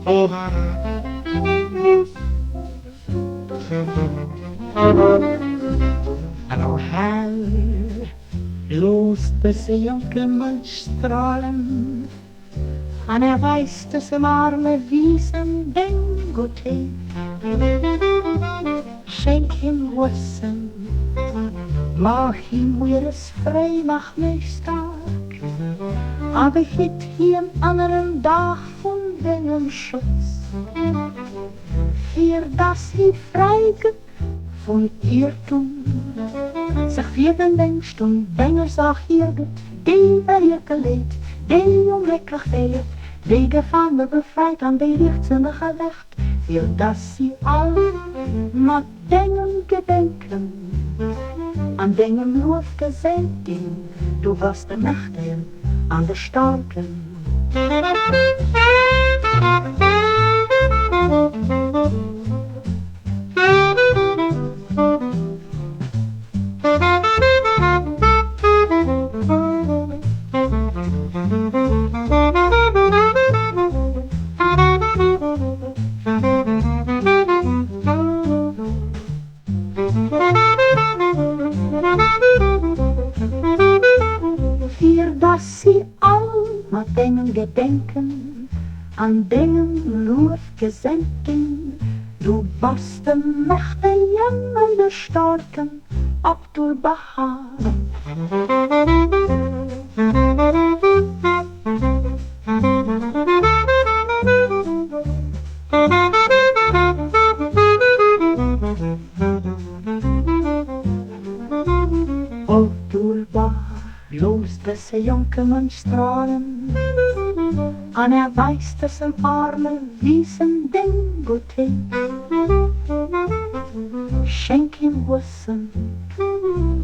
An o Här, looss dëse jonke Mënsch strahlen, an erweis dësem arme Wiesen deng Guttheet. Schenk him Wëssen, maach him wieres fräi, mach mech stark, a behitt hien ënner dem Daach vun dengem Schutz, fir dass hie fräi gëtt vun Iertum, sech fir den Déngscht un denger Saach hiergëtt, déi beirke leet, déi onglécklech féiert, déi Gefaange befreit an déi Liichtsënneg erwächt, fir dass si all mat dengem Gedenken an dengem Luef geseent ginn, du bass de Mächtegen an de Staarken. Fir dass si all mat dengem Gedenken an dengem Luef geseent ginn, du bass de Mächtegen an de Staarken, Abdu'l-Bahá. Abdu'l-Bahá, looss dëse jonke Mënsch strahlen, an erweis dësem arme Wiesen deng Guttheet. Schenk him Wëssen,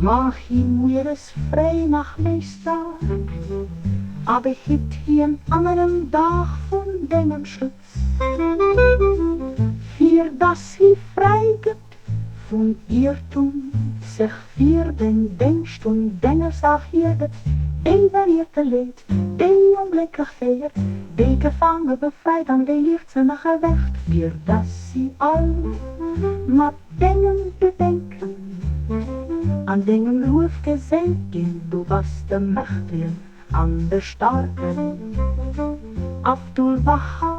maach him wieres fräi, maach mech stark, a behitt hien ënner dem Daach vun dengem Schutz, fir dass hie fräi gëtt vun Iertum, sech fir den Déngscht un denger Saach hiergëtt, déi beirke leet, déi onglécklech féiert, déi Gefaange befreit an déi Liichtsënneg erwächt, fir dass si all mat dengem Gedenken an dengem Luef geseent ginn, du bass de Mächtegen an de Staarken, Abdu'l-Bahá.